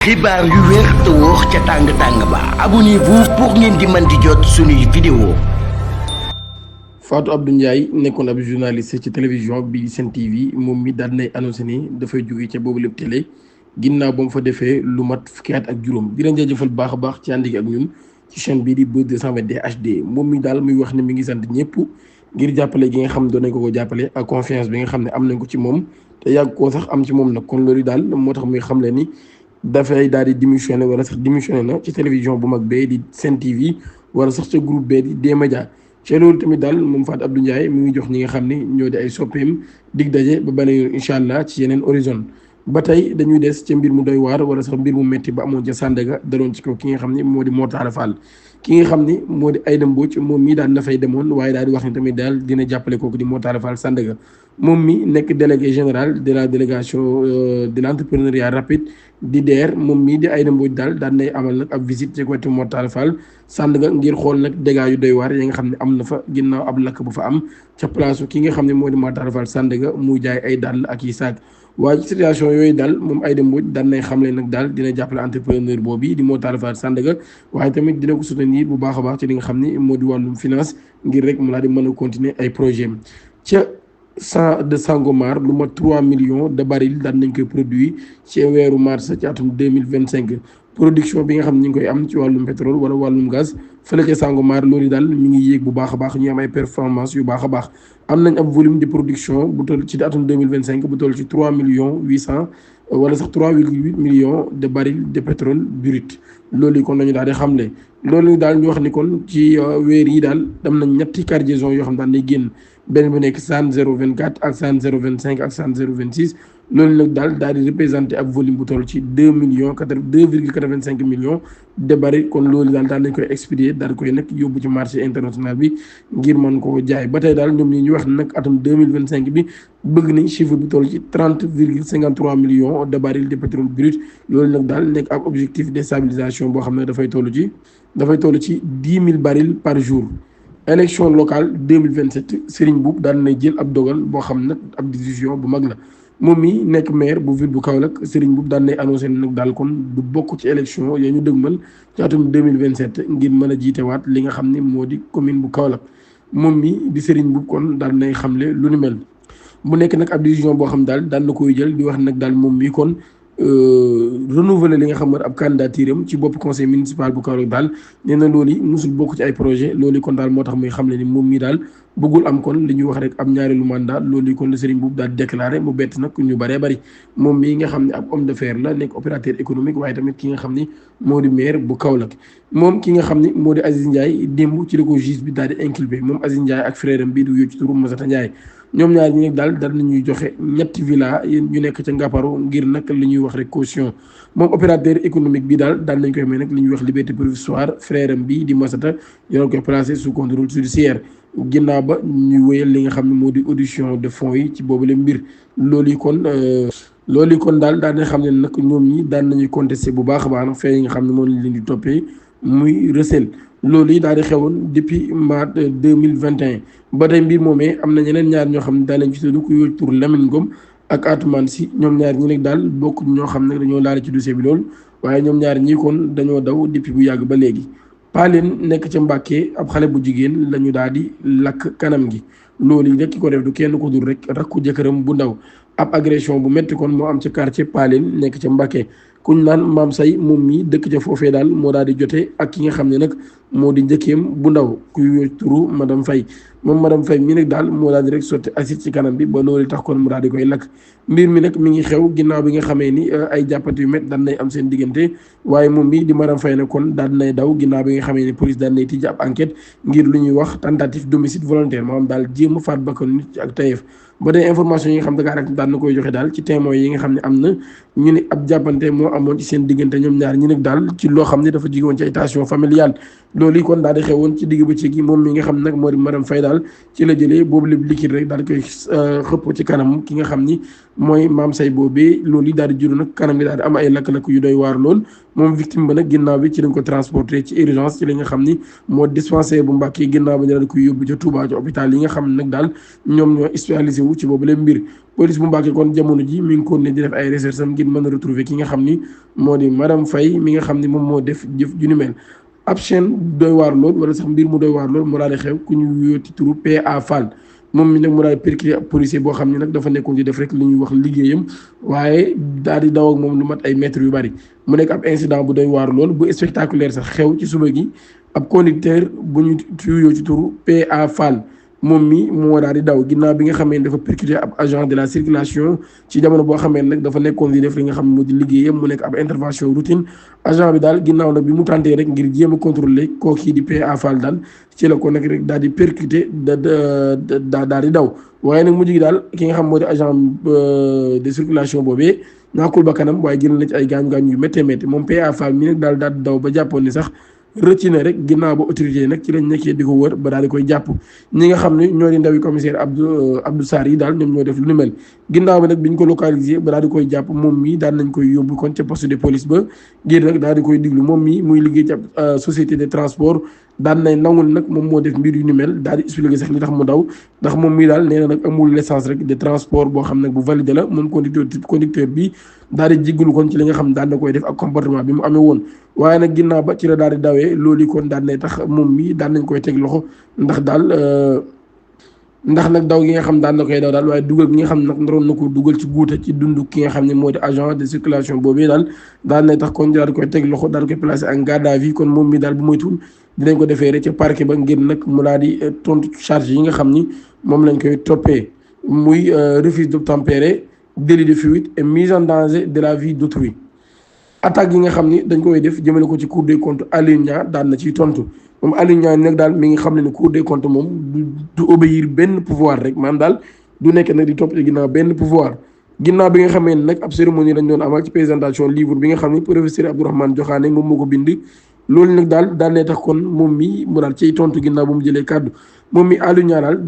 xibaar yu wér te wóor ca tàng-tàng ba abonnez-vous pour ngeen di mën di jot suñuy vidéo. Fatou Abdou Ndiaye nekkoon ab journaliste ci télévision bi Sen TV moom mi daal nay annoncé ni dafay jóge ca boobu lépp télé ginnaaw ba mu fa defee lu mat fukki at ak juróom di leen jaajëfal baax a baax ci ànd gi ak ñun ci chaîne bii di Buzz 221 HD moom mi daal muy wax ne mi ngi sant ñëpp ngir jàppale gi nga xam doon nañ ko jàppale ak confiance bi nga xam ne am nañ ko ci moom te yàgg koo sax am ci moom nag kon loolu daal moo tax muy xamle ni dafay daal di démissionné wala sax démissionné na ci télévision bu mag bee di Sen TV wala sax ca groupe bee di D-Media ci loolu tamit daal moom Fatou Abdou Ndiaye mi ngi jox ñi nga xam ni ñoo di ay soppeem dig daje ba beneen yoon incha allah ci yeneen horizon ba tey dañuy des ca mbir mu doy waar wala sax mbir mu metti ba amoon ca Sandaga daloon ci kaw ki nga xam ni moo di Mor Talla Fall ki nga xam ni moo di Aïda Mbodj moom mii daal dafay demoon waaye daal di wax ni tamit daal dina jàppale kooku di Mor Talla Fall Sandaga moom mi nekk délégué général de la délégation de l' entrepreneuriat rapide di DER moom mii di Aïda Mbodj daal nay amal nag ab visite ci côté Mor Talla Fall Sandaga ngir xool nag dégâts yu doy waar yi nga xam ne am na fa ginnaaw ab lakk bu fa am ca place ki nga xam ne moo di Mor Talla Fall Sandaga muy jaay ay dàll ak yi saag waaye ci situation yooyu daal moom Aïda Mbodj daan nay xamle nag daal dina jàppale entrepreneur boobu di Mor Talla Fall Sandaga waaye tamit dina ko soutenir bu baax a baax ci li nga xam ni moo di wàllum finance ngir rek mu laa di mën a continuer ay projet ca champ de Sangomar lu ma 3 millions de barils daan nañ koy produit ci weeru mars ci atum 2025 production bi nga xam ne ñu ngi koy am ci wàllum pétrole wala wàllum gaz fële ca Sangomar loolu daal ñu ngi yéeg bu baax a baax ñu am ay performance yu baax a baax am nañ ab volume de production bu toll ci atum 2025 bu toll ci 3 millions 800 wala sax 3,8 millions de barils de pétrole brut loolu yi kon nañu daal di xamle loolu daal ñu wax ni kon ci weer yi daal am nañ ñetti cargaison yoo xam daal day génn benn bu nekk SAN 024 ak SAN 025 ak SAN 026 loolu nag daal di représenté ab volume bu toll ci 2,85 millions de barils kon loolu daal nañ koy expédier daal koy nag yóbbu ci marché international bi ngir mën koo jaay ba tey daal ñoom ñi ñu wax nag atum 2025 bi bëgg nañ chiffre bi toll ci 30,53 millions de barils de pétrole brut loolu nag daal nekk ab objectif de stabilisation boo xam ne dafay toll ci 10 000 barils par jour. élection locale 2027 Serigne Mboup daal na jël ab dogal boo xam nag ab décision bu mag la moom mi nekk maire bu ville bu Kaolack Serigne Mboup daal nay annoncé nag daal kon du bokk ci élection ya ñu dëgmal ci atum 2027 ngir mën a jiitewaat li nga xam ne moo di commune bu Kaolack moom mi di Serigne Mboup kon daal nay xamle lu ni mel mu nekk nag ab décision boo xam daal na koy jël di wax nag daal moom mi kon renouveler li nga xam ne ab candidature am ci bopp conseil municipal bu Kaolack daal nee na loolu yi musul bokk ci ay projet loolu kon daal moo tax muy xam ne ni moom mii daal bëggul am kon li ñuy wax rek ab ñaareelu mandat loolu yi kon la Serigne Mboup daal déclaré mu bett nag ñu bëree bëri moom mii nga xam ne ab homme d'affaires la nekk opérateur économique waaye tamit ki nga xam ni moo di maire bu Kaolack moom ki nga xam ni moo di Aziz Ndiaye démb ci la ko juge bi daal di inculpé moom Aziz Ndiaye ak frère am bii di wuyoo ci turu Massata Ndiaye ñoom ñaar ñi nag daal nañuy joxe ñetti villa ñu nekk ca Ngaparou ngir nag li ñuy wax rek caution moom opérateur économique bi daal nañ koy may nag li ñuy wax liberté provisoire frère am bi di Massata ñoo koy placé sous contrôle judiciaire ginnaaw ba ñuy wéyal li nga xam ne moo di audition de fonds yi ci boobu la mbir loolu yi kon daal na xam ne nag ñoom ñi nañuy contesté bu baax a baax nag fee yi nga xam ne moom lañ leen di toppee muy recel loolu yi daal di xewoon depuis mars 2021 ba tey mbir moomee am na ñeneen ñaar ñoo xam ne daal lañ ci tudd ku yor tur Lamine Ngom ak Atoumane Sy ñoom ñaar ñi nag daal bokk ñoo xam ne dañoo laal ci dossier bi loolu waaye ñoom ñaar ñii kon dañoo daw depuis bu yàgg ba léegi Paaleen nekk ca Mbàkke ab xale bu jigéen la ñu daal di lakk kanam gi loolu yi rek ki ko def du kenn ko dul rek rakku jëkkëram bu ndaw ab agression bu métti kon moo am ca quartier Paaleen nekk ca Mbàkke kuñ naan maam say moom mii dëkk ca foofee daal moo daal di jotee ak ki nga xam ne nag moo di njëkkeem bu ndaw kuy turu madame Faye moom madame Faye mii nag daal moo daal di rek sotti acide ci kanam bi ba loolu tax kon mu daal di koy lakk mbir mi nag mi ngi xew ginnaaw bi nga xamee ni ay jàppante yu métti daan nay am seen diggante waaye moom mii di madame Faye nag kon daal nay daw ginnaaw bi nga xamee ni police daan nay tijji ab enquête ngir lu ñuy wax tentative d'homicide volontaire maanaam daal jéem a faat bakkan nit ak tayef ba tey information yi nga xam Dakar rek daan na koy joxe daal ci témoins yi nga xam ne am na ñu ne ab jàppante moo amoon ci seen diggante ñoom ñaar ñi nag daal ci loo xam ne dafa jóge woon ci ay tension familiale loolu yi kon daal di xewoon ci digg bëccëg gi moom mi nga xam nag moo di madame Faye daal ci la jëlee boobu lépp liquide rek daal di koy xëpp ci kanam ki nga xam ni mooy maam say boobee loolu yi daal di juru nag kanam gi daal di am ay lakk-lakk yu doy waar lool moom victime ba nag ginnaaw bi ci lañ ko transporté ci urgence ci li nga xam ni moo dispensaire bu Mbàkke ginnaaw ba ñu daal di koy yóbbu ca Touba ci hôpital yi nga xam ne nag daal ñoom ñoo spécialisé wu ci boobu lépp mbir police bu Mbàkke kon jamono ji mi ngi ko ne di def ay recherche am ngir mën a retrouver ki nga xam ni moo di madame Faye mi nga xam ni moom moo def jëf ju ni mel ab chaîne doy waar lool wala sax mbir mu doy waar lool mu daal di xew ku ñu yóoti turu PA Fall moom mi nag mu daal di percuté ab policier boo xam ne nag dafa nekkoon di def rek li ñuy wax liggéeyam waaye daal di daw ak moom lu mat ay mètres yu bari mu nekk ab incident bu doy waar lool bu spectaculaire sax xew ci suba gi ab conducteur bu ñu tuyoo ci turu PA Fall moom mi moo daal di daw ginnaaw bi nga xamee ne dafa percuté ab agent de la circulation ci jamono boo xamee nag dafa nekkoon di def li nga xam ne moo di liggéeyam mu nekk ab intervention routine agent bi daal ginnaaw nag bi mu tenté rek ngir jéem a contrôler kooku di PA Fall daal ci la ko nag rek daal di percuté daal di daw waaye nag mujj gi daal ki nga xam moo di agent de circulation boobee ñàkkul ba kanam waaye jël na ci ay gaañu-gaañu yu méttee métti moom PA Fall mi nag daal di daw ba jàppoon ni sax rëcc na rek ginnaaw ba autorité yi nag ci lañ nekkee di ko wër ba daal di koy jàpp ñi nga xam ne ñoo di ndawi commissaire Abdou Sarr yi daal ñoom ñoo def lu ni mel ginnaaw bi nag biñ ko localisé ba daal di koy jàpp moom mii daan nañ koy yóbbu kon ca poste de police ba ngir nag daal di koy diglu moom mii muy liggéey ci ab société de transport daan nay nangul nag moom moo def mbir yu ni mel daal di expliqué sax li tax mu daw ndax moom mii daal nee na nag amul licence rek de transport boo xam nag bu validé la moom conducteur bi daal di jéggalu kon ci li nga xam daan na koy def ak comportement bi mu amee woon waaye nag ginnaaw ba ci la daal di dawee loolu kon daan nay tax moom mii daan nañ koy teg loxo ndax daal ndax nag daw gi nga xam daan na koy daw daal waaye dugal gi nga xam nag naroon na ko dugal ci guuta ci dund ki nga xam ne moo di agent de circulation boobee daal daan nay tax kon daal di koy teg loxo daal di koy placé en garde à vue kon moom mi daal bu moytuwul dinañ ko defee rek ca parquet ba ngir nag mu daal di tontu charge yi nga xam ni moom lañ koy toppee muy refus d'obtempérer délit de fuite et mise en danger de la vie d'autrui attaque yi nga xam ni dañ koy def jëmale ko ci cour des comptes Alioune Niang daan na ciy tontu moom Alioune Niang nag daal mi ngi xam ne cour des comptes moom du obéir benn pouvoir rek maanaam daal du nekk nag di topp ci ginnaaw benn pouvoir ginnaaw bi nga xamee ne nag ab cérémonie lañ doon amal ci présentation livre bi nga xam ni professeur Abdourahmane Diokhane moom moo ko bind loolu nag daal ne tax kon moom mi mu daal ciy tontu ginnaaw bu mu jëlee kàddu moom mi Alioune Niang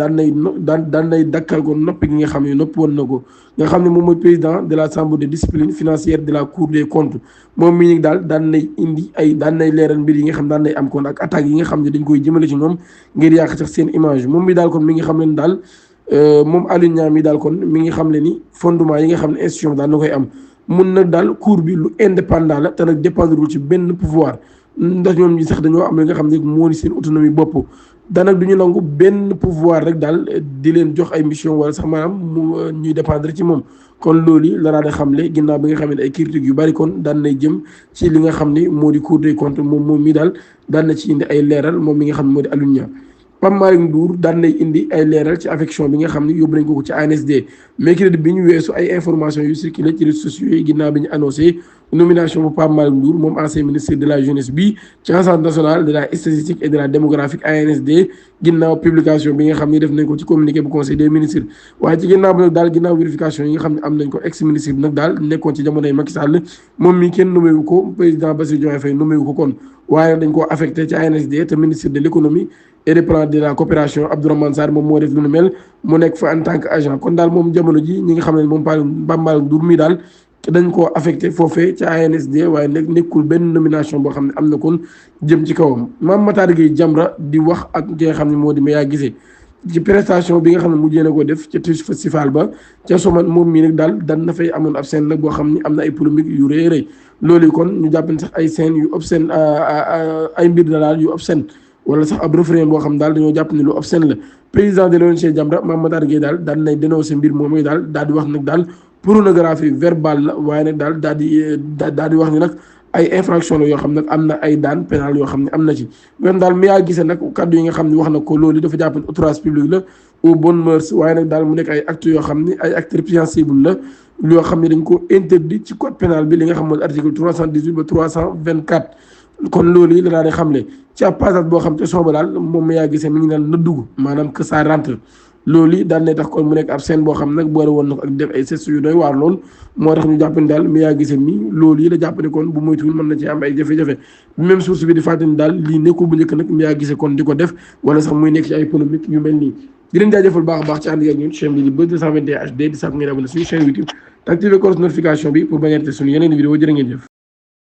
daal daan nay dakkal ko noppi gi nga xam ne noppi woon na ko nga xam ne moom mooy président de la chambre de discipline financière de la cour des comptes moom mi daal daan nay indi daan nay leeral mbir yi nga xam daan nay am kon ak attaques yi nga xam ne dañ koy jëmale ci ñoom ngir yàq sax seen image moom mi daal kon mi ngi xam ne daal moom Alioune Niang mi daal kon mi ngi xam ne ni fondement yi nga xam ne institution daal na koy am mun nag daal cour bi lu indépendant la te nag dépendrewul ci benn pouvoir ndax ñoom ñi sax dañoo am li nga xam ne moo di seen autonomie bopp daanaka du ñu nangu benn pouvoir rek daal di leen jox ay mission wala sax maanaam mu ñuy dépendre ci moom kon loolu la daal di xamle ginnaaw bi nga xam ne ay critiques yu bari kon daan nay jëm ci li nga xam ne moo di cour des comptes moom mi daal daan na ci indi ay leeral moom mi nga xam ne moo di Alioune Niang Pape Malick Ndour daan nay indi ay leeral ci affection bi nga xam ne yóbbu nañ ko ci ANSD mercredi bi ñu weesu ay informations yu circulé ci réseaux sociaux yi ginnaaw bi ñu annoncé nomination bu Pape Malick Ndour moom ancien ministre de la jeunesse bi ci agence nationale de la statistique et de la démographie ANSD ginnaaw publication bi nga xam ne def nañ ko ci communiqué bu conseil des ministres waaye ci ginnaaw bi nag daal ginnaaw vérification yi nga xam ne am nañ ko ex ministre bi nag daal nekkoon ci jamonoy Macky Sall moom mi kenn nommé wu ko président Bassirou Diomaye Faye nommé wu ko kon waaye dañ koo affecté ci ANSD te ministre de l'économie et des plans de la coopération Abdourahmane Sarr moom moo def lu nu mel mu nekk fa en tant que agent kon daal moom jamono ji ñi nga xam ne moom Pape Malick Ndour mi daal dañ koo affecté foofee ca ANSD waaye nag nekkul benn nomination boo xam ne am na kon jëm ci kawam Mame Matar Gueye Jamra di wax ak ki nga xam ne moo di Meya Guissé ci prestation bi nga xam ne mujjee na ko def ca TIS festival ba ca Soman moom mii nag daal dan na fay amoon ab scène nag boo xam ne am na ay polémique yu rëy rëy loolu kon ñu jàpp sax ay scène yu obscène ay mbir la daal yu obscène wala sax ab refrain boo xam daal dañoo jàpp ne lu obscène la président de l'ONG Jamra Mame Matar Gueye daal daan nay dénoncé mbir moom daal di wax nag daal pornographie verbale la waaye nag daal daal di wax ni nag ay infraction la yoo xam nag am na ay daan pénal yoo xam ne am na ci même daal Meya Guissé nag kaddu yi nga xam ne wax na ko loolu dafa jàpp ne outrage public la aux bonnes mœurs waaye nag daal mu nekk ay actes yoo xam ne ay actes répréhensibles la yoo xam ne dañ ko interdit ci code pénal bi li nga xam mooy article 318 ba 324 kon loolu yi la daal di xamle ci ab passage boo xam te sooba daal moom Meya Guissé mi ngi naan na dugg maanaam que ça rentre loolu yi daan ne tax kon mu nekk ab scène boo xam nag boole woon na ko ak def ay gestes yu doy waar lool moo tax ñu jàpp ne daal Mia Guissé mi loolu yi la jàpp ne kon bu moytuwul mën na ci am ay jafe-jafe même source bi di fàttali ni daal lii nekkul bu njëkk nag Mia Guissé kon di ko def wala sax muy nekk ci ay polémique yu mel nii di leen jaajëfal baax a baax ci ànd ak ñun chaîne bi di Buzz 221 HD di sàkku ngeen abonné suñu chaîne YouTube te activer cloche notification bi pour bañ a rater suñu yeneen vidéo jërë ngeen jëf